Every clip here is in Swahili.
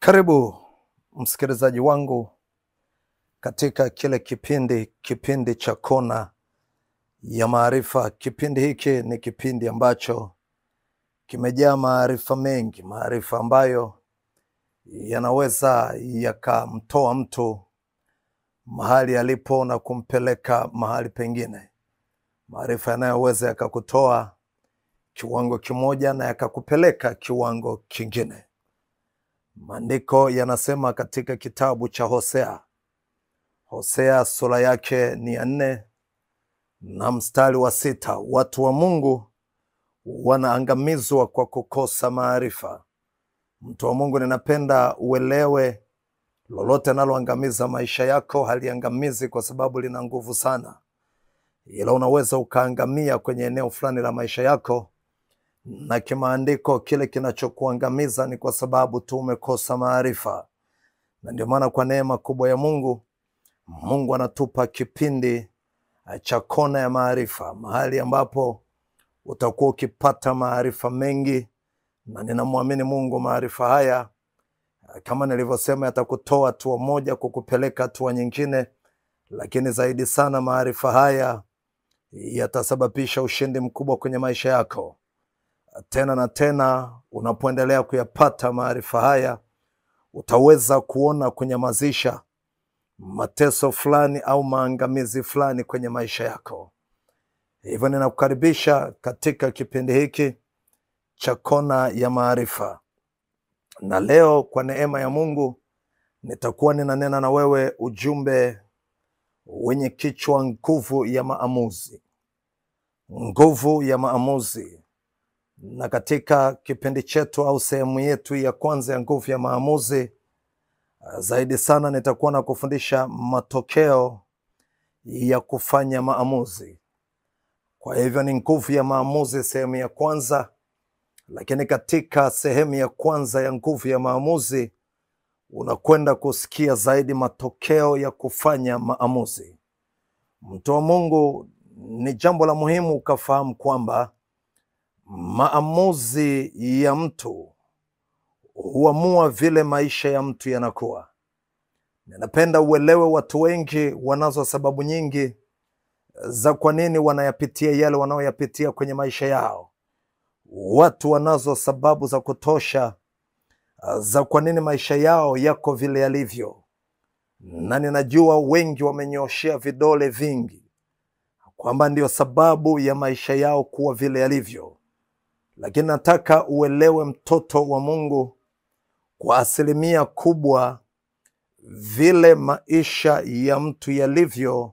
Karibu msikilizaji wangu katika kile kipindi cha Kona ya Maarifa. Kipindi hiki ni kipindi ambacho kimejaa maarifa mengi, maarifa ambayo yanaweza yakamtoa mtu mahali alipo na kumpeleka mahali pengine. Maarifa yanayoweza yakakutoa kiwango kimoja na yakakupeleka kiwango kingine. Maandiko yanasema katika kitabu cha Hosea, Hosea sura yake ni ya 4 na mstari wa 6, watu wa Mungu wanaangamizwa kwa kukosa maarifa. Mtu wa Mungu, ninapenda uelewe lolote naloangamiza maisha yako haliangamizi kwa sababu lina nguvu sana, ila unaweza ukaangamia kwenye eneo fulani la maisha yako, na kimaandiko kile kinachokuangamiza ni kwa sababu tu umekosa maarifa. Na ndio maana kwa neema kubwa ya Mungu, Mungu anatupa kipindi cha Kona ya Maarifa, mahali ambapo utakuwa ukipata maarifa mengi, na ninamwamini Mungu maarifa haya kama nilivyosema yatakutoa hatua moja kukupeleka hatua nyingine, lakini zaidi sana maarifa haya yatasababisha ushindi mkubwa kwenye maisha yako. Tena na tena unapoendelea kuyapata maarifa haya, utaweza kuona kunyamazisha mateso fulani au maangamizi fulani kwenye maisha yako. Hivyo ninakukaribisha katika kipindi hiki cha Kona ya Maarifa. Na leo kwa neema ya Mungu nitakuwa ninanena na wewe ujumbe wenye kichwa nguvu ya maamuzi. Nguvu ya maamuzi. Na katika kipindi chetu au sehemu yetu ya kwanza ya nguvu ya maamuzi, zaidi sana nitakuwa na kufundisha matokeo ya kufanya maamuzi. Kwa hivyo ni nguvu ya maamuzi sehemu ya kwanza, lakini katika sehemu ya kwanza ya nguvu ya maamuzi unakwenda kusikia zaidi matokeo ya kufanya maamuzi. Mtu wa Mungu, ni jambo la muhimu ukafahamu kwamba maamuzi ya mtu huamua vile maisha ya mtu yanakuwa. Ninapenda uelewe watu wengi wanazo sababu nyingi za kwa nini wanayapitia yale wanaoyapitia kwenye maisha yao. Watu wanazo sababu za kutosha za kwa nini maisha yao yako vile yalivyo. Na ninajua wengi wamenyoshea vidole vingi kwamba ndio sababu ya maisha yao kuwa vile yalivyo. Lakini nataka uelewe mtoto wa Mungu, kwa asilimia kubwa vile maisha ya mtu yalivyo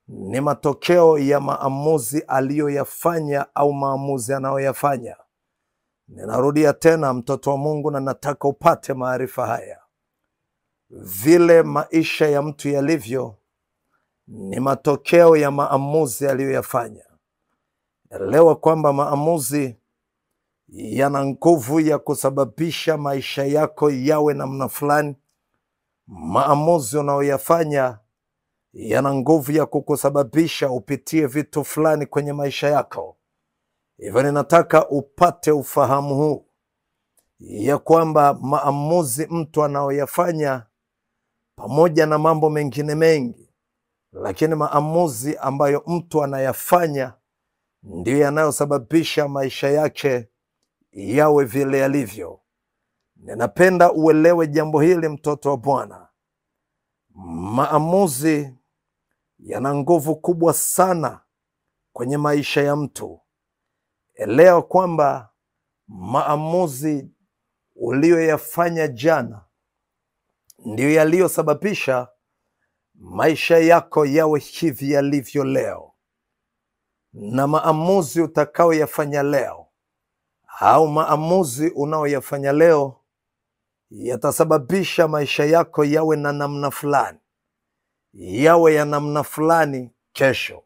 ni matokeo ya maamuzi aliyoyafanya au maamuzi anayoyafanya. Ninarudia tena mtoto wa Mungu, na nataka upate maarifa haya. Vile maisha ya mtu yalivyo ni matokeo ya maamuzi aliyoyafanya. Elewa kwamba maamuzi yana nguvu ya kusababisha maisha yako yawe namna fulani. Maamuzi unayoyafanya yana nguvu ya kukusababisha upitie vitu fulani kwenye maisha yako. Hivyo ninataka upate ufahamu huu ya kwamba maamuzi mtu anayoyafanya pamoja na mambo mengine mengi, lakini maamuzi ambayo mtu anayafanya ndiyo yanayosababisha maisha yake yawe vile yalivyo. Ninapenda uelewe jambo hili mtoto wa Bwana. Maamuzi yana nguvu kubwa sana kwenye maisha ya mtu. Elewa kwamba maamuzi uliyoyafanya jana ndiyo yaliyosababisha maisha yako yawe hivi yalivyo leo. Na maamuzi utakayoyafanya leo au maamuzi unaoyafanya leo yatasababisha maisha yako yawe na namna fulani, yawe ya namna fulani kesho.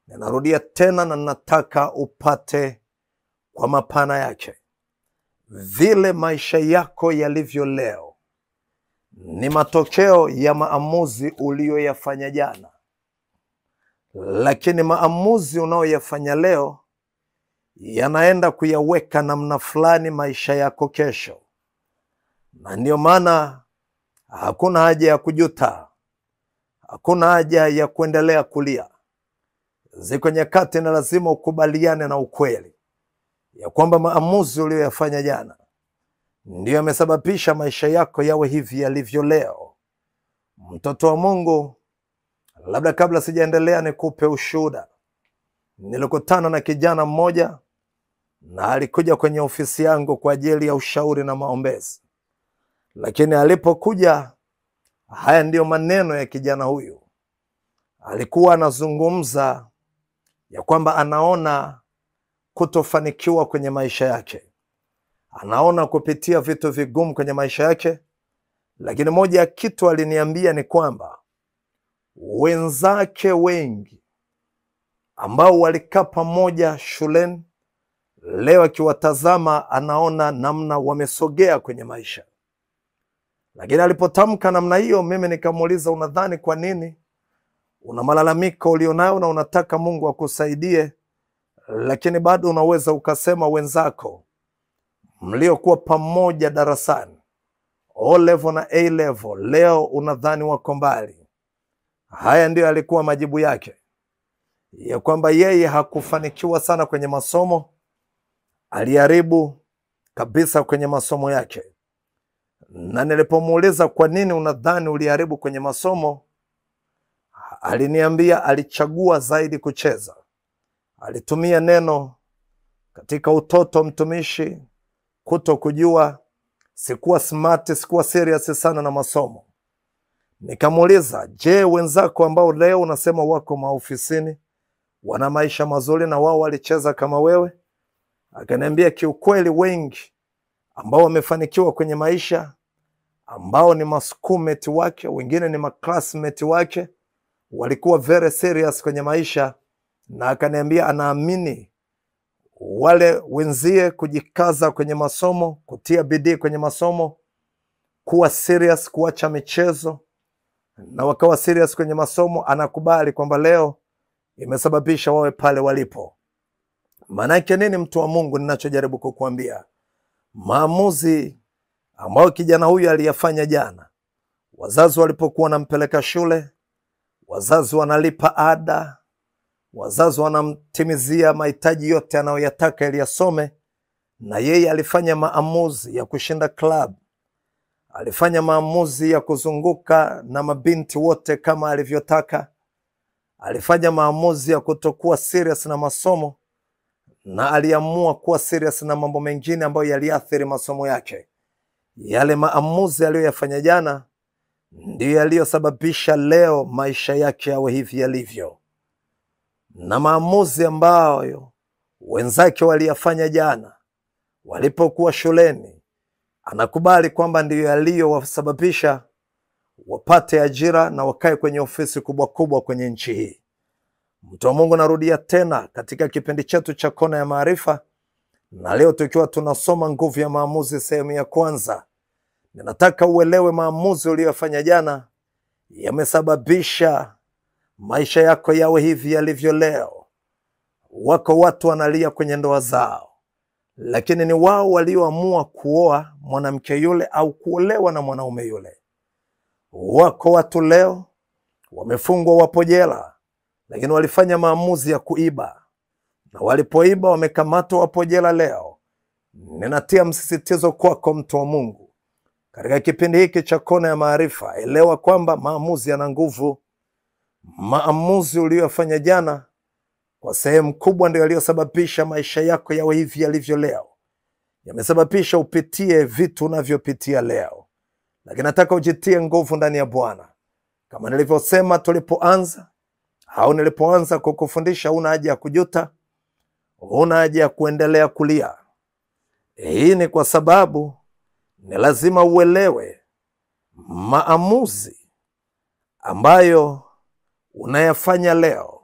Ninarudia tena na nataka upate kwa mapana yake. Vile maisha yako yalivyo leo ni matokeo ya maamuzi uliyoyafanya jana. Lakini maamuzi unayoyafanya leo yanaenda kuyaweka namna fulani maisha yako kesho. Na ndiyo maana hakuna haja ya kujuta, hakuna haja ya kuendelea kulia. Ziko nyakati na lazima ukubaliane na ukweli ya kwamba maamuzi uliyoyafanya jana ndiyo yamesababisha maisha yako yawe hivi yalivyo leo. Mtoto wa Mungu, labda kabla sijaendelea nikupe ushuhuda. Nilikutana na kijana mmoja na alikuja kwenye ofisi yangu kwa ajili ya ushauri na maombezi. Lakini alipokuja, haya ndiyo maneno ya kijana huyu. Alikuwa anazungumza ya kwamba anaona kutofanikiwa kwenye maisha yake, anaona kupitia vitu vigumu kwenye maisha yake. Lakini moja ya kitu aliniambia ni kwamba wenzake wengi ambao walikaa pamoja shuleni, leo akiwatazama anaona namna wamesogea kwenye maisha. Lakini alipotamka namna hiyo, mimi nikamuuliza, unadhani kwa nini una malalamiko ulionayo na unataka Mungu akusaidie, lakini bado unaweza ukasema wenzako mliokuwa pamoja darasani O level na A level leo unadhani wako mbali? Haya ndiyo alikuwa majibu yake, ya kwamba yeye hakufanikiwa sana kwenye masomo, aliharibu kabisa kwenye masomo yake. Na nilipomuuliza kwa nini unadhani uliharibu kwenye masomo, aliniambia alichagua zaidi kucheza. Alitumia neno katika utoto, mtumishi, kuto kujua, sikuwa smart, sikuwa serious sana na masomo. Nikamuuliza, je, wenzako ambao leo unasema wako maofisini wana maisha mazuri na wao walicheza kama wewe? Akaniambia kiukweli wengi ambao wamefanikiwa kwenye maisha, ambao ni maschoolmate wake, wengine ni maclassmate wake, walikuwa very serious kwenye maisha. Na akaniambia anaamini wale wenzie kujikaza kwenye masomo, kutia bidii kwenye masomo, kuwa serious, kuacha michezo, na wakawa serious kwenye masomo, anakubali kwamba leo imesababisha wawe pale walipo. Maanake nini, mtu wa Mungu, ninachojaribu kukuambia, maamuzi ambayo kijana huyu aliyafanya jana, wazazi walipokuwa wanampeleka shule, wazazi wanalipa ada, wazazi wanamtimizia mahitaji yote anayoyataka ili asome, na yeye alifanya maamuzi ya kushinda club, alifanya maamuzi ya kuzunguka na mabinti wote kama alivyotaka, alifanya maamuzi ya kutokuwa serious na masomo, na aliamua kuwa serious na mambo mengine ambayo yaliathiri masomo yake. Yale maamuzi aliyoyafanya jana ndiyo yaliyosababisha leo maisha yake yawe hivi yalivyo. Na maamuzi ambayo wenzake waliyafanya jana walipokuwa shuleni, anakubali kwamba ndiyo yaliyowasababisha wapate ajira na wakae kwenye ofisi kubwa kubwa kwenye nchi hii. Mtu wa Mungu, narudia tena katika kipindi chetu cha Kona ya Maarifa, na leo tukiwa tunasoma nguvu ya maamuzi sehemu ya kwanza. Ninataka uelewe maamuzi uliyofanya jana yamesababisha maisha yako yawe hivi yalivyo leo. Wako watu wanalia kwenye ndoa zao, lakini ni wao walioamua kuoa mwanamke yule au kuolewa na mwanaume yule. Wako watu leo wamefungwa, wapo jela, lakini walifanya maamuzi ya kuiba, na walipoiba wamekamatwa, wapo jela leo. Ninatia msisitizo kwako mtu wa Mungu, katika kipindi hiki cha Kona ya Maarifa, elewa kwamba maamuzi yana nguvu. Maamuzi uliyofanya jana kwa sehemu kubwa ndio yaliyosababisha maisha yako yawe hivi yalivyo leo, yamesababisha upitie vitu unavyopitia leo. Lakini nataka ujitie nguvu ndani ya Bwana. Kama nilivyosema tulipoanza, au nilipoanza kukufundisha, huna haja ya kujuta, huna haja ya kuendelea kulia. Hii ni kwa sababu ni lazima uelewe maamuzi ambayo unayafanya leo,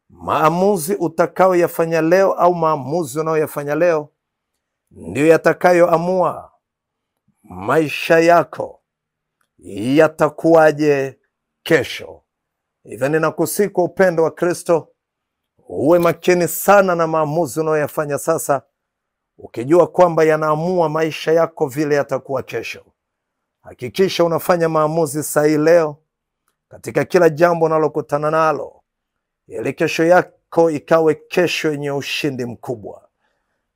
maamuzi utakayoyafanya leo au maamuzi unayoyafanya leo ndiyo yatakayoamua maisha yako yatakuwaje kesho. Hivyo ninakusihi kwa upendo wa Kristo, uwe makini sana na maamuzi unayoyafanya sasa, ukijua kwamba yanaamua maisha yako vile yatakuwa kesho. Hakikisha unafanya maamuzi sahihi leo katika kila jambo unalokutana nalo, ili kesho yako ikawe kesho yenye ushindi mkubwa.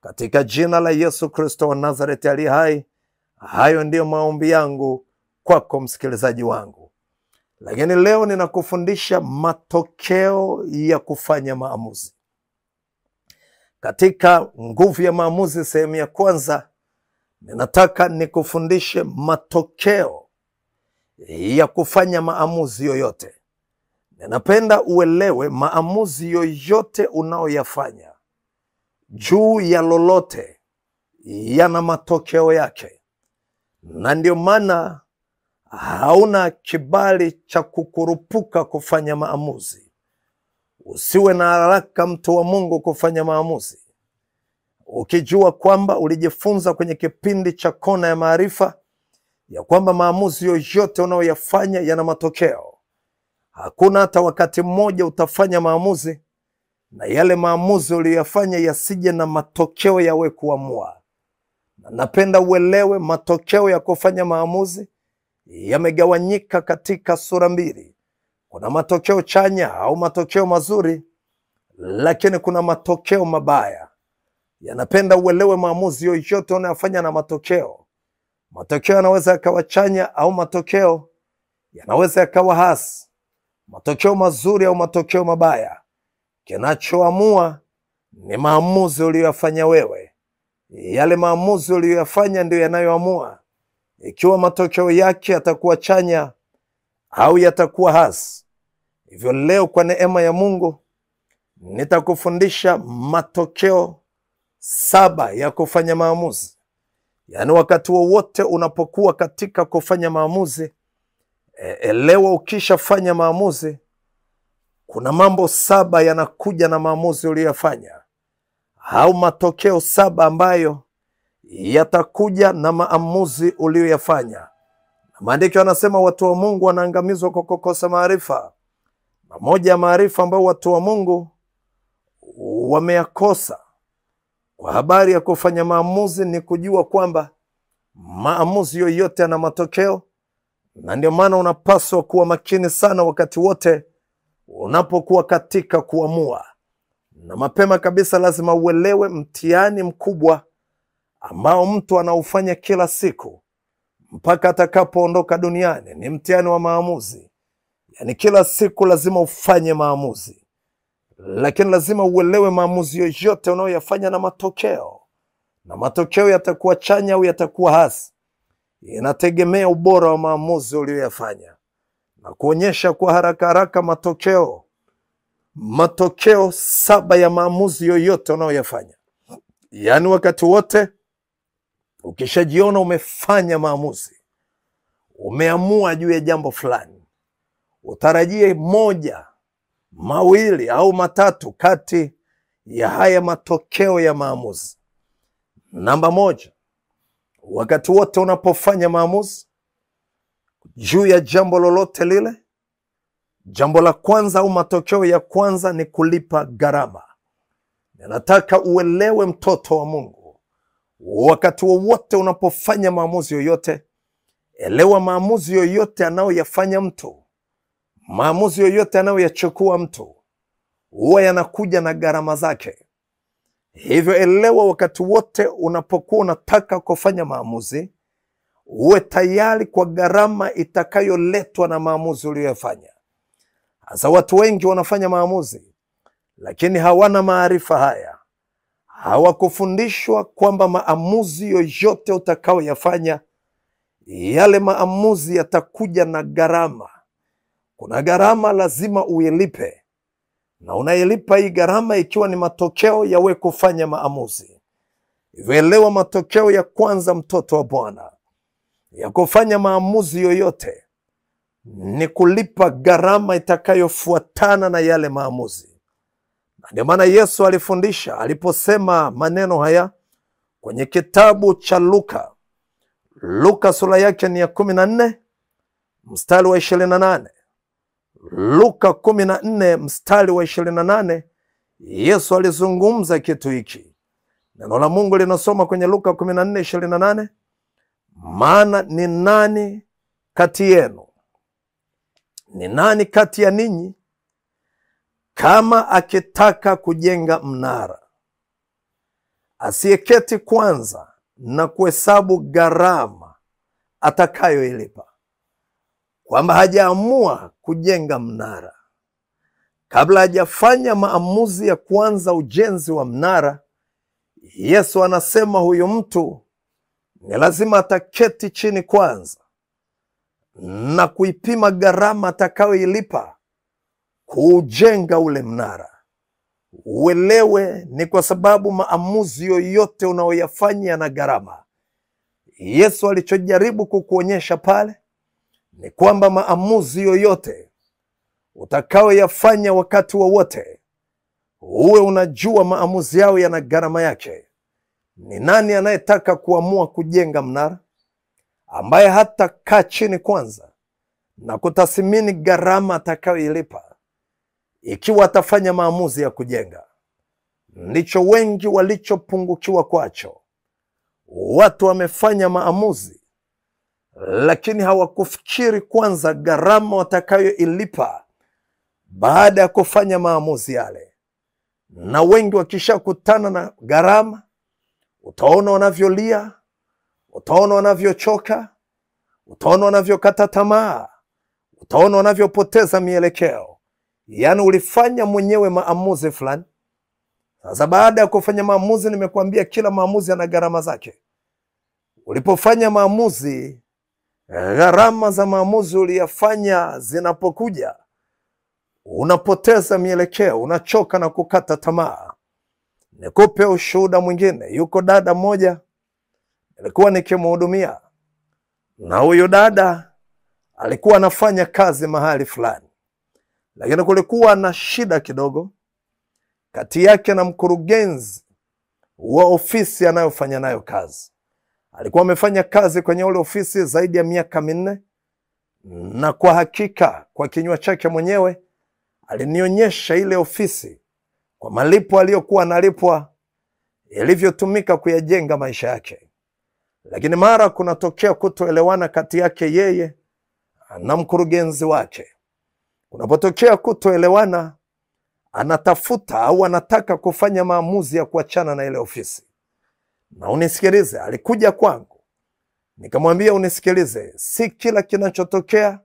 Katika jina la Yesu Kristo wa Nazareti aliye hai, hayo ndiyo maombi yangu kwako msikilizaji wangu. Lakini leo ninakufundisha matokeo ya kufanya maamuzi. Katika nguvu ya maamuzi sehemu ya kwanza, ninataka nikufundishe matokeo ya kufanya maamuzi yoyote. Ninapenda uelewe maamuzi yoyote unaoyafanya juu ya lolote yana matokeo yake. Na ndio maana hauna kibali cha kukurupuka kufanya maamuzi. Usiwe na haraka, mtu wa Mungu, kufanya maamuzi, ukijua kwamba ulijifunza kwenye kipindi cha Kona ya Maarifa ya kwamba maamuzi yoyote unayoyafanya yana matokeo. Hakuna hata wakati mmoja utafanya maamuzi na yale maamuzi uliyofanya yasije na matokeo yawe kuamua. Na napenda uelewe matokeo ya kufanya maamuzi yamegawanyika katika sura mbili. Kuna matokeo chanya au matokeo mazuri, lakini kuna matokeo mabaya. Yanapenda uelewe maamuzi yoyote unayofanya na matokeo. Matokeo yanaweza yakawa chanya au matokeo yanaweza yakawa hasi. Matokeo mazuri au matokeo mabaya. Kinachoamua ni maamuzi uliyofanya wewe. Yale maamuzi uliyofanya ndio yanayoamua ikiwa matokeo yake yatakuwa chanya au yatakuwa hasi. Hivyo leo kwa neema ya Mungu nitakufundisha matokeo 7 ya kufanya maamuzi. Yaani wakati wowote unapokuwa katika kufanya maamuzi, elewa ukishafanya maamuzi kuna mambo 7 yanakuja na maamuzi uliyofanya, au matokeo 7 ambayo yatakuja na maamuzi uliyoyafanya. Maandiko yanasema watu wa Mungu wanaangamizwa kwa kukosa maarifa. Na moja ya maarifa ambayo watu wa Mungu wameyakosa kwa habari ya kufanya maamuzi ni kujua kwamba maamuzi yoyote yana matokeo. Na ndio maana unapaswa kuwa makini sana wakati wote unapokuwa katika kuamua. Na mapema kabisa lazima uelewe mtihani mkubwa ambao mtu anaufanya kila siku mpaka atakapoondoka duniani ni mtihani wa maamuzi. Yaani kila siku lazima ufanye maamuzi. Lakini lazima uelewe maamuzi yoyote unayoyafanya na matokeo. Na matokeo yatakuwa chanya au yatakuwa hasi, inategemea ubora wa maamuzi uliyoyafanya. Na kuonyesha kwa haraka haraka matokeo 7 ya maamuzi yoyote unayoyafanya. Yaani wakati wote ukishajiona umefanya maamuzi, umeamua juu ya jambo fulani, utarajie 1, 2 au 3 kati ya haya matokeo ya maamuzi. Namba 1, wakati wote unapofanya maamuzi juu ya jambo lolote lile, jambo la kwanza au matokeo ya kwanza ni kulipa gharama. Nataka uelewe mtoto wa Mungu, wakati wowote unapofanya maamuzi yoyote, elewa maamuzi yoyote anayoyafanya mtu, maamuzi yoyote anayoyachukua mtu, huwa yanakuja na gharama zake. Hivyo elewa wakati wote unapokuwa unataka kufanya maamuzi, uwe tayari kwa gharama itakayoletwa na maamuzi uliyofanya. Hasa watu wengi wanafanya maamuzi lakini hawana maarifa haya. Hawakufundishwa kwamba maamuzi yoyote utakayoyafanya, yale maamuzi yatakuja na gharama. Kuna gharama lazima uilipe, na unailipa hii gharama ikiwa ni matokeo ya wewe kufanya maamuzi. Elewa matokeo ya kwanza, mtoto wa Bwana, ya kufanya maamuzi yoyote ni kulipa gharama itakayofuatana na yale maamuzi. Ndio maana Yesu alifundisha aliposema maneno haya kwenye kitabu cha Luka. Luka sura yake ni ya 14 mstari wa 28. Luka 14 mstari wa 28, Yesu alizungumza kitu hiki. Neno la Mungu linasoma kwenye Luka 14:28, maana ni nani kati yenu, ni nani kati ya ninyi kama akitaka kujenga mnara, asiyeketi kwanza na kuhesabu gharama atakayoilipa? Kwamba hajaamua kujenga mnara, kabla hajafanya maamuzi ya kuanza ujenzi wa mnara, Yesu anasema huyu mtu ni lazima ataketi chini kwanza na kuipima gharama atakayoilipa kuujenga ule mnara. Uelewe ni kwa sababu maamuzi yoyote unaoyafanya yana gharama. Yesu alichojaribu kukuonyesha pale ni kwamba maamuzi yoyote utakayoyafanya wakati wowote, uwe unajua maamuzi yao yana gharama yake. Ni nani anayetaka kuamua kujenga mnara ambaye hata kaa chini kwanza na kutathmini gharama atakayoilipa ikiwa atafanya maamuzi ya kujenga? Ndicho wengi walichopungukiwa kwacho. Watu wamefanya maamuzi, lakini hawakufikiri kwanza gharama watakayoilipa baada ya kufanya maamuzi yale. Na wengi wakishakutana na gharama, utaona wanavyolia, utaona wanavyochoka, utaona wanavyokata tamaa, utaona wanavyopoteza mielekeo. Yaani ulifanya mwenyewe maamuzi fulani. Sasa baada ya kufanya maamuzi, nimekuambia kila maamuzi yana gharama zake. Ulipofanya maamuzi, gharama za maamuzi uliyafanya zinapokuja, unapoteza mielekeo, unachoka na kukata tamaa. Nikupe ushuhuda mwingine. Yuko dada mmoja nilikuwa nikimhudumia, na huyo dada alikuwa anafanya kazi mahali fulani, lakini kulikuwa na shida kidogo kati yake na mkurugenzi wa ofisi anayofanya nayo kazi. Alikuwa amefanya kazi kwenye ule ofisi zaidi ya miaka 4, na kwa hakika kwa kinywa chake mwenyewe alinionyesha ile ofisi kwa malipo aliyokuwa analipwa ilivyotumika kuyajenga maisha yake. Lakini mara kunatokea kutoelewana kati yake yeye na mkurugenzi wake. Kunapotokea kutoelewana, anatafuta au anataka kufanya maamuzi ya kuachana na ile ofisi. Na unisikilize, alikuja kwangu, nikamwambia unisikilize, si kila kinachotokea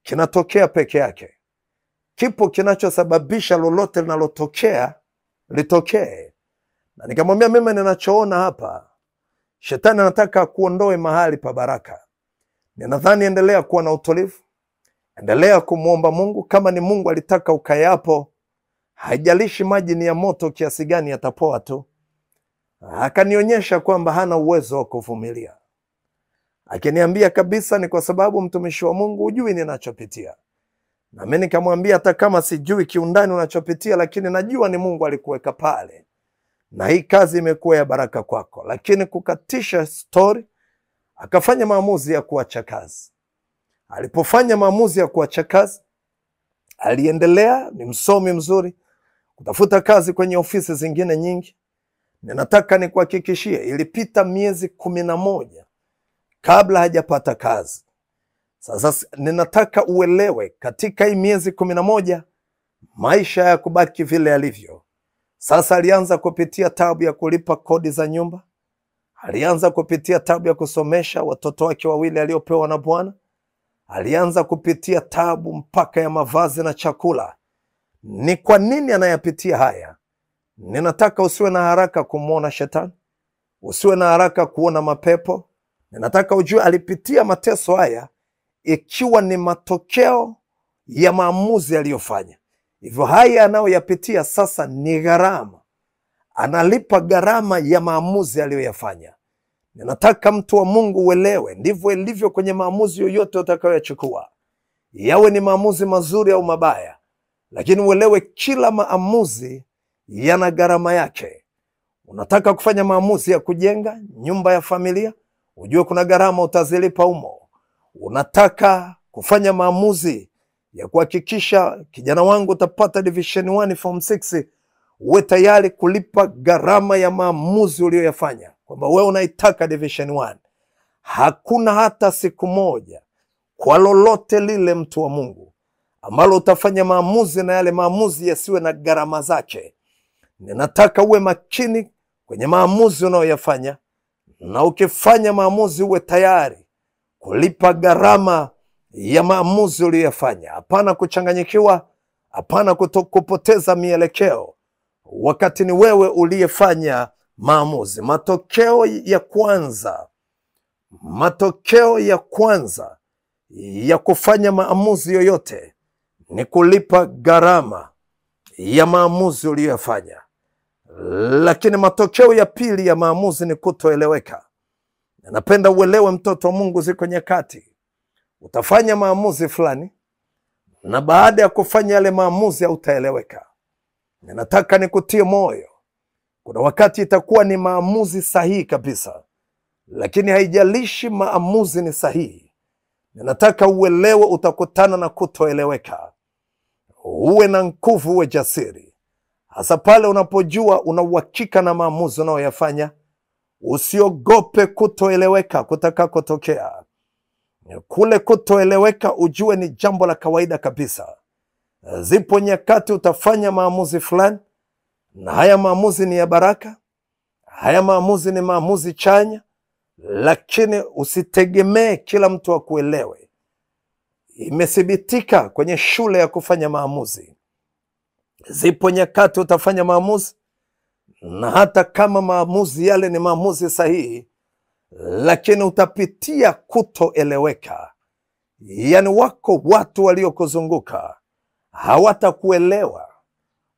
kinatokea peke yake. Kipo kinachosababisha lolote linalotokea litokee. Na nikamwambia mimi ninachoona hapa, shetani anataka kuondoe mahali pa baraka. Ninadhani endelea kuwa na utulivu, endelea kumuomba Mungu. Kama ni Mungu alitaka ukae hapo, haijalishi maji ni ya moto kiasi gani, yatapoa tu. Akanionyesha kwamba hana uwezo wa kuvumilia. Akiniambia kabisa ni kwa sababu mtumishi wa Mungu hujui ninachopitia. Na mimi nikamwambia hata kama sijui kiundani unachopitia, lakini najua ni Mungu alikuweka pale, na hii kazi imekuwa ya baraka kwako. Lakini kukatisha story, akafanya maamuzi ya kuacha kazi. Alipofanya maamuzi ya kuacha kazi, aliendelea, ni msomi mzuri, kutafuta kazi kwenye ofisi zingine nyingi. Ninataka nikuhakikishie, ilipita miezi 11 kabla hajapata kazi. Sasa ninataka uelewe, katika hii miezi 11 maisha ya kubaki vile yalivyo. Sasa alianza kupitia tabu ya kulipa kodi za nyumba, alianza kupitia tabu ya kusomesha watoto wake wawili aliopewa na Bwana, alianza kupitia tabu mpaka ya mavazi na chakula. Ni kwa nini anayapitia haya? Ninataka usiwe na haraka kumuona shetani, usiwe na haraka kuona mapepo. Ninataka ujue alipitia mateso haya ikiwa ni matokeo ya maamuzi aliyofanya. Hivyo haya anayoyapitia sasa ni gharama. Analipa gharama ya maamuzi aliyoyafanya. Ninataka mtu wa Mungu uelewe, ndivyo ilivyo kwenye maamuzi yoyote utakayoyachukua, yawe ni maamuzi mazuri au mabaya, lakini uelewe kila maamuzi yana gharama yake. Unataka kufanya maamuzi ya kujenga nyumba ya familia, ujue kuna gharama utazilipa umo. Unataka kufanya maamuzi ya kuhakikisha kijana wangu utapata division 1 form 6, Uwe tayari kulipa gharama ya maamuzi uliyoyafanya, kwamba wewe unaitaka Division 1. Hakuna hata siku moja kwa lolote lile, mtu wa Mungu, ambalo utafanya maamuzi na yale maamuzi yasiwe na gharama zake. Ninataka uwe makini kwenye maamuzi unayoyafanya, na ukifanya maamuzi uwe tayari kulipa gharama ya maamuzi uliyoyafanya. Hapana kuchanganyikiwa, hapana kupoteza mielekeo wakati ni wewe uliyefanya maamuzi. Matokeo ya kwanza ya kufanya maamuzi yoyote ni kulipa gharama ya maamuzi uliyoyafanya. Lakini matokeo ya pili ya maamuzi ni kutoeleweka. Napenda uelewe, mtoto wa Mungu, ziko nyakati utafanya maamuzi fulani, na baada ya kufanya yale maamuzi hautaeleweka. Ninataka nikutie moyo. Kuna wakati itakuwa ni maamuzi sahihi kabisa, lakini haijalishi maamuzi ni sahihi, ninataka uelewe utakutana na kutoeleweka. Uwe na nguvu, uwe jasiri, hasa pale unapojua una uhakika na maamuzi unayoyafanya. Usiogope kutoeleweka kutakakotokea. Kule kutoeleweka ujue ni jambo la kawaida kabisa. Zipo nyakati utafanya maamuzi fulani, na haya maamuzi ni ya baraka, haya maamuzi ni maamuzi chanya, lakini usitegemee kila mtu akuelewe. Imethibitika kwenye shule ya kufanya maamuzi, zipo nyakati utafanya maamuzi, na hata kama maamuzi yale ni maamuzi sahihi, lakini utapitia kutoeleweka. Yaani wako watu waliokuzunguka hawatakuelewa.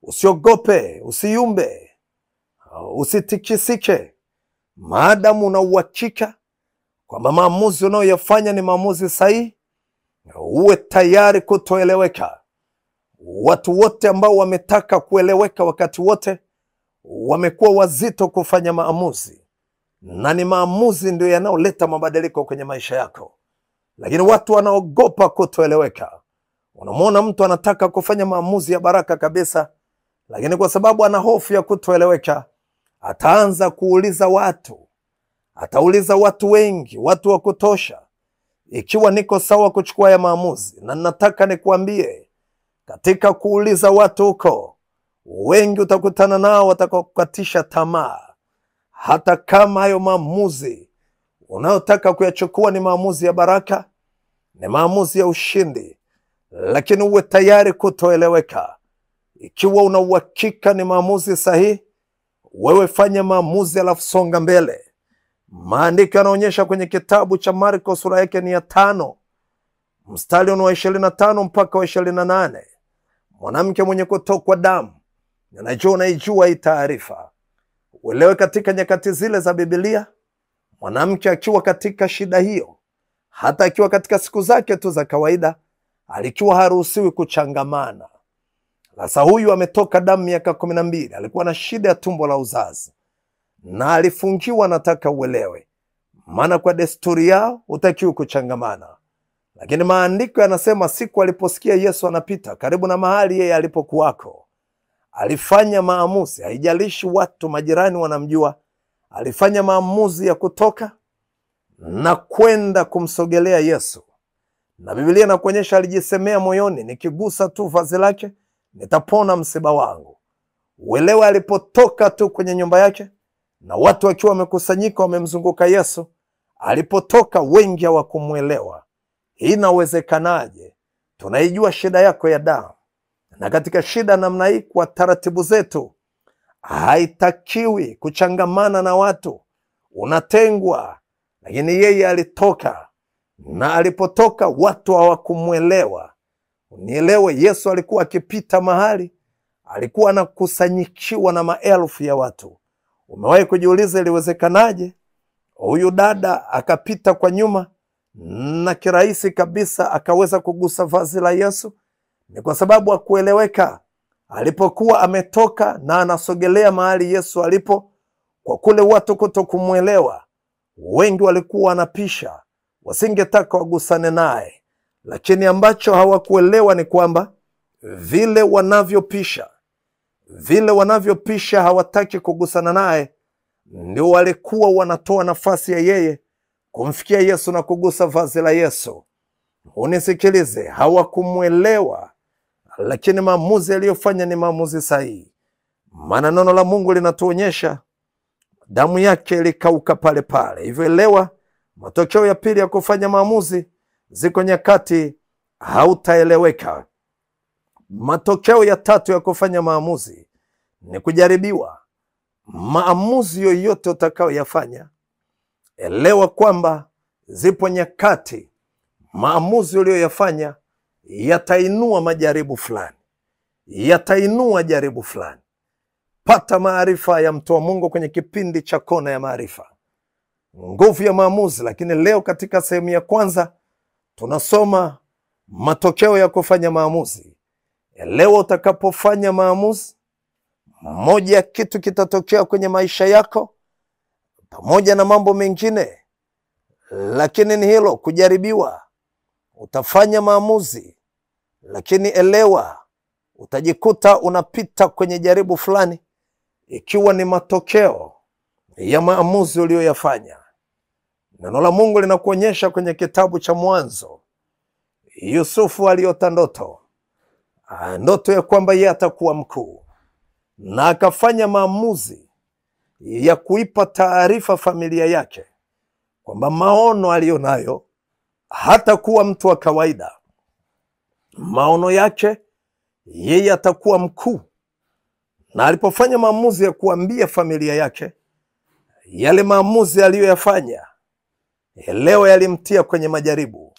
Usiogope, usiyumbe, usitikisike, maadamu una uhakika kwamba maamuzi unayoyafanya ni maamuzi sahihi. Uwe tayari kutoeleweka. Watu wote ambao wametaka kueleweka wakati wote wamekuwa wazito kufanya maamuzi, na ni maamuzi ndio yanayoleta mabadiliko kwenye maisha yako. Lakini watu wanaogopa kutoeleweka. Unamwona mtu anataka kufanya maamuzi ya baraka kabisa, lakini kwa sababu ana hofu ya kutoeleweka, ataanza kuuliza watu. Atauliza watu wengi, watu wa kutosha, ikiwa niko sawa kuchukua ya maamuzi. Na nataka nikuambie, katika kuuliza watu huko, wengi utakutana nao watakaokukatisha tamaa. Hata kama hayo maamuzi unayotaka kuyachukua ni maamuzi ya baraka, ni maamuzi ya ushindi, lakini uwe tayari kutoeleweka. Ikiwa una uhakika ni maamuzi sahihi, wewe fanya maamuzi alafu songa mbele. Maandiko yanaonyesha kwenye kitabu cha Marko sura yake ni ya 5 mstari wa 25 mpaka wa 28, mwanamke mwenye kutokwa damu. Najua unaijua hii taarifa. Uelewe, katika nyakati zile za Biblia, mwanamke akiwa katika shida hiyo, hata akiwa katika siku zake tu za kawaida, alikuwa haruhusiwi kuchangamana. Sasa huyu ametoka damu miaka 12, alikuwa na shida ya tumbo la uzazi na alifungiwa. Nataka uelewe, maana kwa desturi yao hutakiwi kuchangamana. Lakini maandiko yanasema siku aliposikia Yesu anapita karibu na mahali yeye alipokuwako, alifanya maamuzi. Haijalishi watu majirani wanamjua, alifanya maamuzi ya kutoka na kwenda kumsogelea Yesu. Na Biblia inakuonyesha alijisemea moyoni, nikigusa tu vazi lake nitapona msiba wangu. Uelewe, alipotoka tu kwenye nyumba yake na watu wakiwa wamekusanyika wamemzunguka Yesu, alipotoka wengi hawakumuelewa. Inawezekanaje? Tunaijua shida yako ya damu, na katika shida namna hii, kwa taratibu zetu haitakiwi kuchangamana na watu, unatengwa. Lakini yeye alitoka, na alipotoka watu hawakumuelewa. Unielewe, Yesu alikuwa akipita mahali, alikuwa anakusanyikiwa na maelfu ya watu. Umewahi kujiuliza iliwezekanaje huyu dada akapita kwa nyuma na kirahisi kabisa akaweza kugusa vazi la Yesu? Ni kwa sababu hakueleweka. Alipokuwa ametoka na anasogelea mahali Yesu alipo, kwa kule watu kutokumuelewa, wengi walikuwa wanapisha, wasingetaka wagusane naye. Lakini ambacho hawakuelewa ni kwamba vile wanavyopisha Vile wanavyopisha hawataki kugusana naye, ndio walikuwa wanatoa nafasi ya yeye kumfikia Yesu na kugusa vazi la Yesu. Unisikilize, hawakumwelewa, lakini maamuzi aliyofanya ni maamuzi sahihi. Maana neno la Mungu linatuonyesha damu yake ilikauka pale pale. Hivyo elewa, matokeo ya pili ya kufanya maamuzi, ziko nyakati hautaeleweka. Matokeo ya tatu ya kufanya maamuzi ni kujaribiwa. Maamuzi yoyote utakayoyafanya, elewa kwamba zipo nyakati maamuzi uliyoyafanya yatainua majaribu fulani, yatainua jaribu fulani. Pata maarifa ya mtu wa Mungu kwenye kipindi cha Kona ya Maarifa, nguvu ya maamuzi. Lakini leo katika sehemu ya kwanza tunasoma matokeo ya kufanya maamuzi. Elewa, utakapofanya maamuzi, moja kitu kitatokea kwenye maisha yako pamoja na mambo mengine, lakini ni hilo, kujaribiwa. Utafanya maamuzi, lakini elewa utajikuta unapita kwenye jaribu fulani, ikiwa ni matokeo ya maamuzi uliyoyafanya. Neno la Mungu linakuonyesha kwenye kitabu cha Mwanzo, Yusufu aliota ndoto, ndoto ya kwamba yeye atakuwa mkuu, na akafanya maamuzi ya kuipa taarifa familia yake kwamba maono aliyonayo hatakuwa mtu wa kawaida. Maono yake yeye atakuwa mkuu. Na alipofanya maamuzi ya kuambia familia yake, yale maamuzi aliyoyafanya leo yalimtia kwenye majaribu.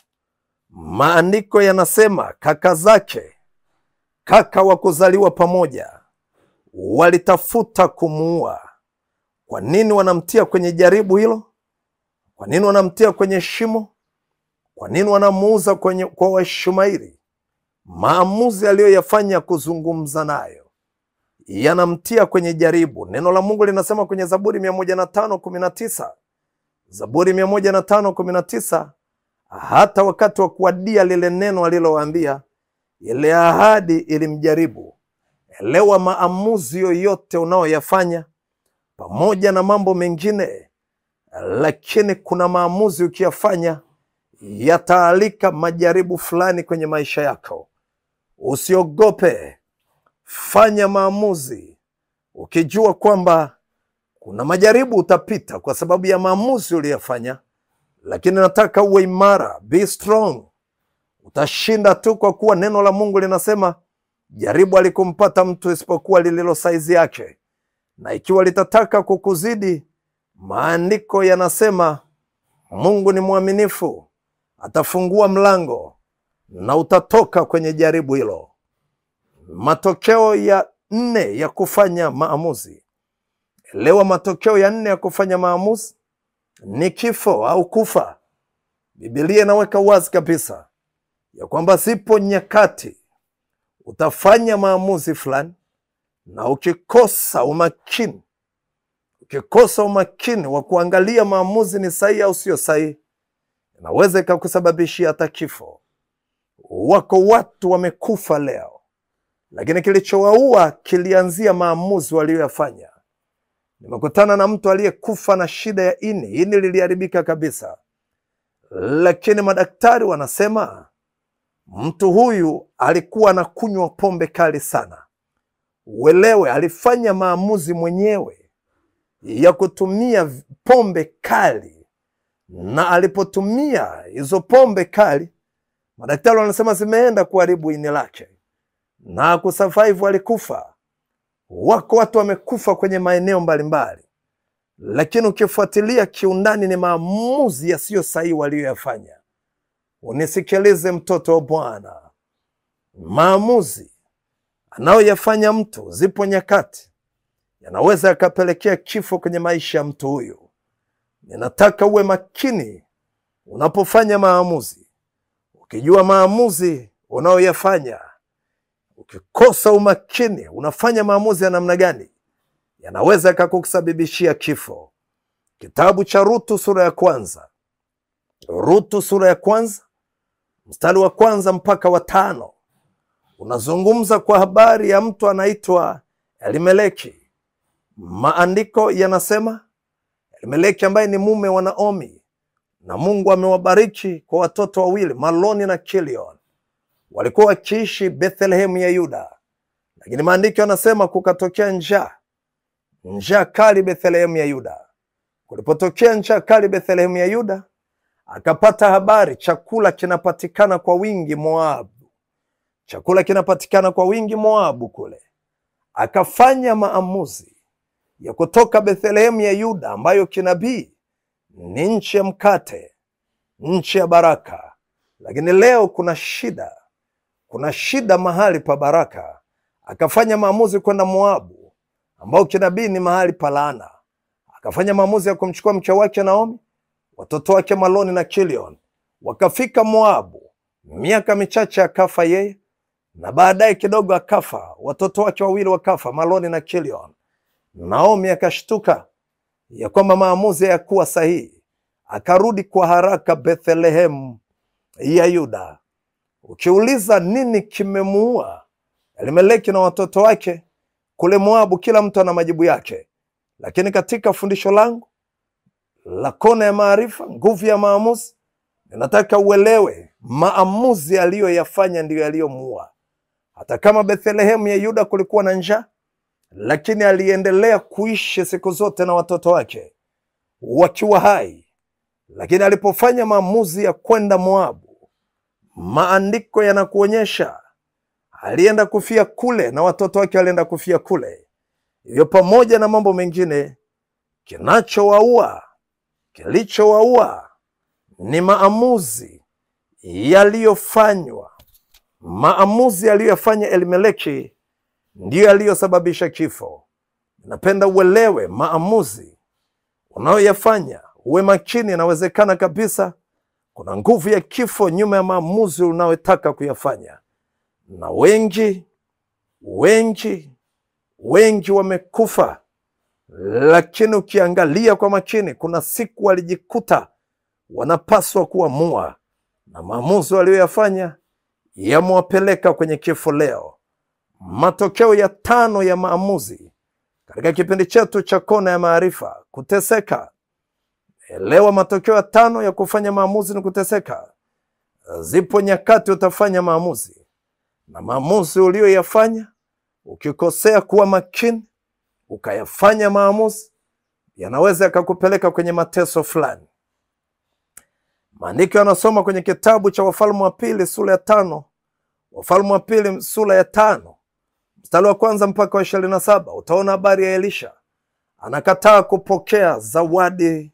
Maandiko yanasema kaka zake, kaka wa kuzaliwa pamoja, walitafuta kumuua. Kwa nini wanamtia kwenye jaribu hilo? Kwa nini wanamtia kwenye shimo? Kwa nini wanamuuza kwa Waishumaili? Maamuzi aliyoyafanya kuzungumza nayo yanamtia kwenye jaribu. Neno la Mungu linasema kwenye Zaburi 105:19, Zaburi 105:19, hata wakati wa kuadia lile neno alilowaambia, ile ahadi ilimjaribu. Elewa, maamuzi yoyote unayoyafanya pamoja na mambo mengine, lakini kuna maamuzi ukiyafanya yataalika majaribu fulani kwenye maisha yako. Usiogope, fanya maamuzi ukijua kwamba kuna majaribu utapita kwa sababu ya maamuzi uliyofanya, lakini nataka uwe imara, be strong. Utashinda tu kwa kuwa neno la Mungu linasema jaribu alikumpata mtu isipokuwa lililo saizi yake, na ikiwa litataka kukuzidi, maandiko yanasema Mungu ni mwaminifu, atafungua mlango na utatoka kwenye jaribu hilo. Matokeo ya nne ya kufanya maamuzi. Elewa, matokeo ya nne ya kufanya maamuzi ni kifo au kufa. Biblia inaweka wazi kabisa ya kwamba zipo nyakati utafanya maamuzi fulani, na ukikosa umakini, ukikosa umakini wa kuangalia maamuzi ni sahihi au sio sahihi, inaweza ikakusababishia hata kifo. Wako watu wamekufa leo, lakini kilichowaua kilianzia maamuzi walioyafanya. Nimekutana na mtu aliyekufa na shida ya ini, ini liliharibika kabisa, lakini madaktari wanasema mtu huyu alikuwa anakunywa pombe kali sana. Uelewe, alifanya maamuzi mwenyewe ya kutumia pombe kali, na alipotumia hizo pombe kali, madaktari wanasema zimeenda kuharibu ini lake, na kusurvive alikufa. Wako watu wamekufa kwenye maeneo mbalimbali, lakini ukifuatilia kiundani ni maamuzi yasiyo sahihi walioyafanya. Unisikilize mtoto wa Bwana, maamuzi anayoyafanya mtu, zipo nyakati yanaweza yakapelekea kifo kwenye maisha ya mtu huyu. Ninataka uwe makini unapofanya maamuzi, ukijua maamuzi unayoyafanya. Ukikosa umakini, unafanya maamuzi ya namna gani, yanaweza yakakusababishia kifo. Kitabu cha Rutu sura ya kwanza, Rutu sura ya kwanza mstari wa 1 mpaka wa 5, unazungumza kwa habari ya mtu anaitwa Elimeleki. Maandiko yanasema Elimeleki ambaye ni mume wa Naomi, na Mungu amewabariki kwa watoto wawili, Maloni na Kilion. Walikuwa wakiishi Bethlehemu ya Yuda, lakini maandiko yanasema kukatokea njaa, njaa kali Bethlehemu ya Yuda. Kulipotokea njaa kali Bethlehemu ya Yuda, akapata habari chakula kinapatikana kwa wingi Moabu. Chakula kinapatikana kwa wingi Moabu kule. Akafanya maamuzi ya kutoka Bethlehemu ya Yuda, ambayo kinabii ni nchi ya mkate, nchi ya baraka. Lakini leo kuna shida, kuna shida mahali pa baraka. Akafanya maamuzi kwenda Moabu, ambao kinabii ni mahali pa laana. Akafanya maamuzi ya kumchukua mke wake Naomi, watoto wake Maloni na Kilion. Wakafika Moabu. Miaka michache akafa yeye, na baadaye kidogo akafa watoto wake wawili wakafa, Maloni na Kilion. Naomi akashtuka ya kwamba maamuzi hayakuwa sahihi, akarudi kwa haraka Bethlehemu ya Yuda. Ukiuliza nini kimemuua Elimeleki na watoto wake kule Moabu, kila mtu ana majibu yake. Lakini katika fundisho langu la Kona ya Maarifa, nguvu ya maamuzi, ninataka uelewe maamuzi aliyoyafanya ndiyo yaliyomuua. Hata kama Bethlehemu ya Yuda kulikuwa na njaa, lakini aliendelea kuishi siku zote na watoto wake wakiwa hai. Lakini alipofanya maamuzi ya kwenda Moabu, maandiko yanakuonyesha alienda kufia kule na watoto wake walienda kufia kule. Hivyo pamoja na mambo mengine, kinachowaua, kilichowaua ni maamuzi yaliyofanywa. Maamuzi aliyofanya Elimeleki ndiyo yaliyosababisha kifo. Napenda uelewe maamuzi unayoyafanya, uwe makini. Inawezekana kabisa kuna nguvu ya kifo nyuma ya maamuzi unayotaka kuyafanya. Na wengi wengi wengi wamekufa, lakini ukiangalia kwa makini, kuna siku walijikuta wanapaswa kuamua, na maamuzi walioyafanya yamewapeleka kwenye kifo leo. Matokeo ya tano ya maamuzi katika kipindi chetu cha Kona ya Maarifa, kuteseka. Elewa, matokeo ya tano ya kufanya maamuzi ni kuteseka. Zipo nyakati utafanya maamuzi, na maamuzi uliyoyafanya, ukikosea kuwa makini ukayafanya maamuzi, yanaweza yakakupeleka kwenye mateso fulani. Maandiko yanasoma kwenye kitabu cha Wafalme wa Pili sura ya 5, Wafalme wa Pili sura ya 5 mstari wa 1 mpaka wa 27, utaona habari ya Elisha anakataa kupokea zawadi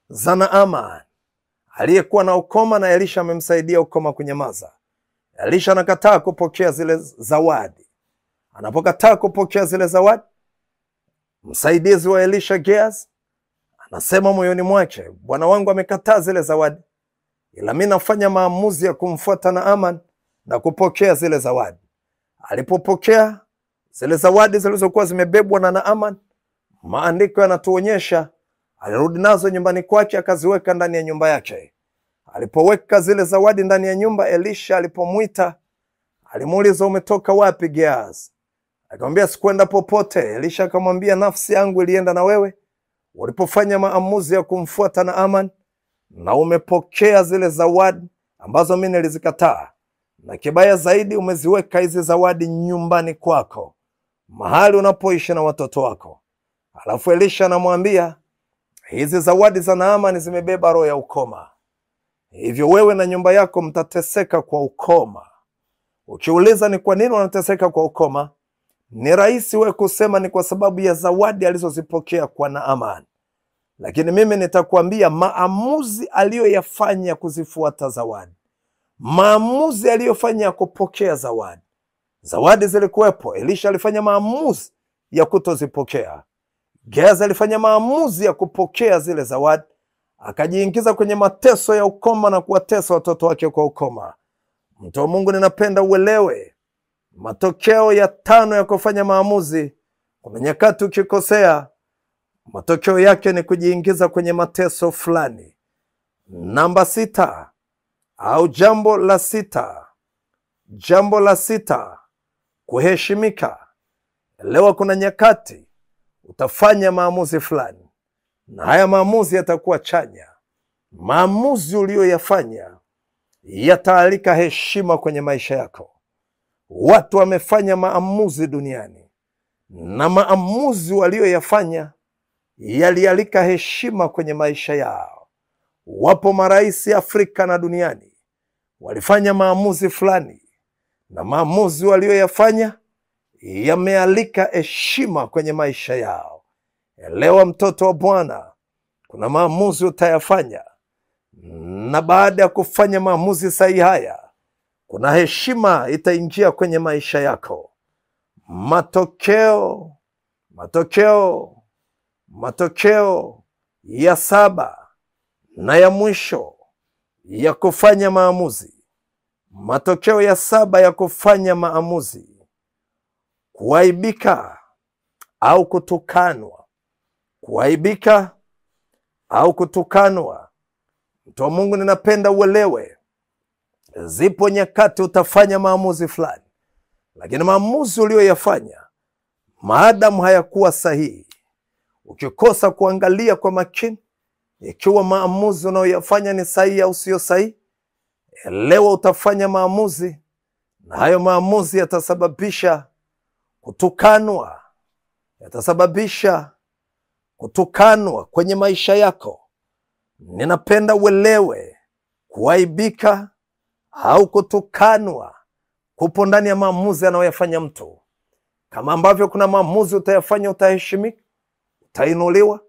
za Naaman aliyekuwa na ukoma, na Elisha amemsaidia ukoma kunyamaza. Elisha anakataa kupokea zile zawadi. Anapokataa kupokea zile zawadi, msaidizi wa Elisha Gehazi anasema moyoni mwake, bwana wangu amekataa zile zawadi, ila mimi nafanya maamuzi ya kumfuata Naaman na kupokea zile zawadi. Alipopokea zile zawadi zilizokuwa zimebebwa na Naaman, maandiko yanatuonyesha alirudi nazo nyumbani kwake, akaziweka ndani ya nyumba yake. Alipoweka zile zawadi ndani ya nyumba, Elisha alipomuita alimuuliza, umetoka wapi Gehazi? Akamwambia, sikuenda popote. Elisha akamwambia, nafsi yangu ilienda na wewe ulipofanya maamuzi ya kumfuata Naaman, na umepokea zile zawadi ambazo mimi nilizikataa, na kibaya zaidi umeziweka hizi zawadi nyumbani kwako, mahali unapoishi na watoto wako. Alafu Elisha anamwambia, hizi zawadi za Naaman zimebeba roho ya ukoma, hivyo wewe na nyumba yako mtateseka kwa ukoma. Ukiuliza ni kwa nini wanateseka kwa ukoma, ni rahisi wewe kusema ni kwa sababu ya zawadi alizozipokea kwa Naaman. Lakini mimi nitakwambia maamuzi aliyoyafanya kuzifuata zawadi, maamuzi aliyofanya kupokea zawadi. Zawadi zilikuwepo, Elisha alifanya maamuzi ya kutozipokea. Gehazi alifanya maamuzi ya kupokea zile zawadi, akajiingiza kwenye mateso ya ukoma na kuwatesa watoto wake kwa ukoma. Mtu wa Mungu, ninapenda uelewe matokeo ya tano ya kufanya maamuzi. Kuna nyakati ukikosea, matokeo yake ni kujiingiza kwenye mateso fulani. Namba 6 au jambo la sita, jambo la sita, kuheshimika. Elewa, kuna nyakati utafanya maamuzi fulani na haya maamuzi yatakuwa chanya. Maamuzi uliyoyafanya yataalika heshima kwenye maisha yako. Watu wamefanya maamuzi duniani na maamuzi walioyafanya yalialika heshima kwenye maisha yao. Wapo marais Afrika na duniani walifanya maamuzi fulani na maamuzi walioyafanya yamealika heshima kwenye maisha yao. Elewa mtoto wa Bwana, kuna maamuzi utayafanya, na baada ya kufanya maamuzi sahihi haya, kuna heshima itaingia kwenye maisha yako. Matokeo ya saba na ya mwisho ya kufanya maamuzi. Matokeo ya saba ya kufanya maamuzi: kuaibika au kutukanwa. Kuaibika au kutukanwa. Mtu wa Mungu, ninapenda uelewe, zipo nyakati utafanya maamuzi fulani, lakini maamuzi uliyoyafanya maadamu hayakuwa sahihi, ukikosa kuangalia kwa makini ikiwa maamuzi unayoyafanya ni sahihi au sio sahihi, elewa utafanya maamuzi na hayo maamuzi yatasababisha kutukanwa, yatasababisha kutukanwa kwenye maisha yako. Ninapenda uelewe, kuaibika au kutukanwa kupo ndani ya maamuzi anayoyafanya mtu. Kama ambavyo kuna maamuzi utayafanya utaheshimika, utainuliwa,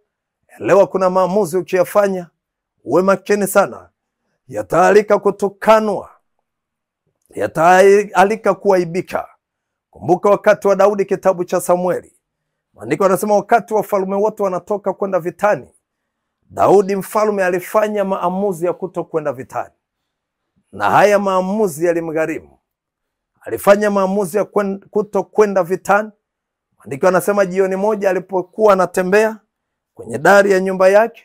elewa kuna maamuzi ukiyafanya, uwe makini sana, yataalika kutukanwa, yataalika kuaibika. Kumbuka wakati wa Daudi, kitabu cha Samueli, maandiko yanasema wakati wafalme wote wanatoka kwenda vitani, Daudi mfalme alifanya maamuzi ya kutokwenda vitani, na haya maamuzi yalimgharimu. Alifanya maamuzi ya kutokwenda vitani. Maandiko yanasema jioni moja alipokuwa anatembea kwenye dari ya nyumba yake,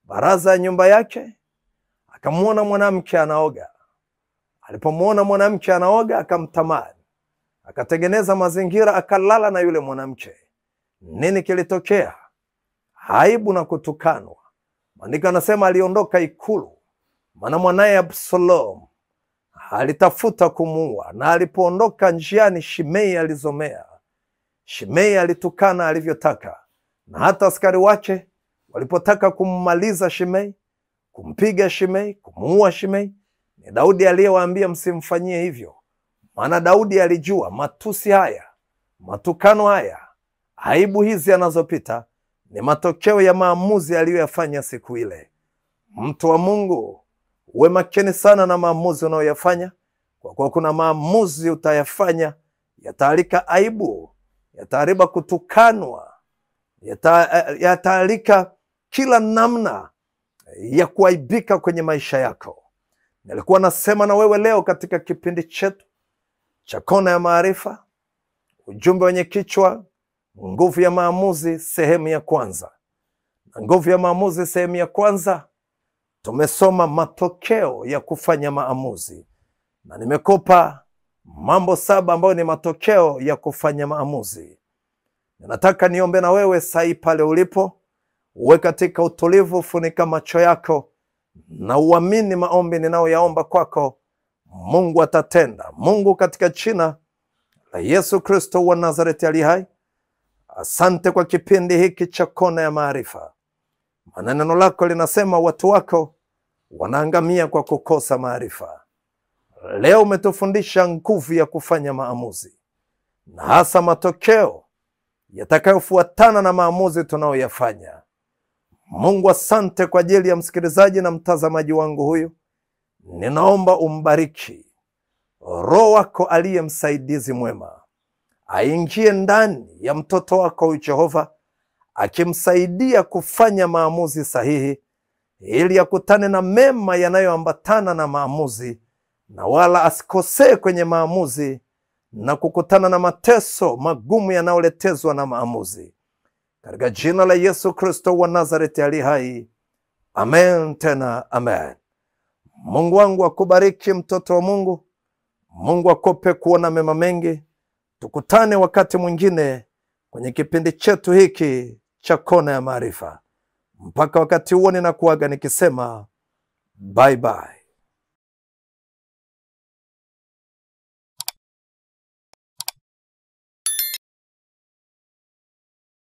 baraza ya nyumba yake, akamuona mwanamke anaoga. Alipomuona mwanamke anaoga, akamtamani, akatengeneza mazingira, akalala na yule mwanamke. Nini kilitokea? Aibu na kutukanwa. Maandiko yanasema aliondoka ikulu, maana mwanaye Absalom alitafuta kumuua, na alipoondoka njiani Shimei alizomea. Shimei alitukana alivyotaka, na hata askari wake walipotaka kummaliza Shimei, kumpiga Shimei, kumuua Shimei, ni Daudi aliyewaambia msimfanyie hivyo. Maana Daudi alijua matusi haya, matukano haya, aibu hizi anazopita ni matokeo ya maamuzi aliyoyafanya siku ile. Mtu wa Mungu, uwe makini sana na maamuzi unayoyafanya, kwa kuwa kuna maamuzi utayafanya yataalika aibu, yataalika kutukanwa, yataalika kila namna ya kuaibika kwenye maisha yako. Nilikuwa nasema na wewe leo katika kipindi chetu cha Kona ya Maarifa, ujumbe wenye kichwa Nguvu ya Maamuzi sehemu ya kwanza. Na nguvu ya maamuzi sehemu ya kwanza, tumesoma matokeo ya kufanya maamuzi, na nimekupa mambo 7 ambayo ni matokeo ya kufanya maamuzi. Nataka niombe na wewe sahi pale ulipo, uwe katika utulivu, funika macho yako na uamini maombi ninayoyaomba kwako, Mungu atatenda. Mungu, katika jina la Yesu Kristo wa Nazareti aliye hai, asante kwa kipindi hiki cha Kona ya Maarifa. Maana neno lako linasema watu wako wanaangamia kwa kukosa maarifa. Leo umetufundisha nguvu ya kufanya maamuzi, na hasa matokeo yatakayofuatana na maamuzi tunayoyafanya. Mungu, asante kwa ajili ya msikilizaji na mtazamaji wangu huyu. Ninaomba umbariki. Roho wako aliye msaidizi mwema aingie ndani ya mtoto wako huyu Jehova, akimsaidia kufanya maamuzi sahihi, ili akutane na mema yanayoambatana na maamuzi, na wala asikosee kwenye maamuzi na kukutana na mateso magumu yanayoletezwa na maamuzi. Katika jina la Yesu Kristo wa Nazareti aliye hai, amen tena amen. Mungu wangu akubariki mtoto wa Mungu. Mungu akupe kuona mema mengi. Tukutane wakati mwingine kwenye kipindi chetu hiki cha Kona ya Maarifa. Mpaka wakati huo, ninakuaga nikisema bye bye.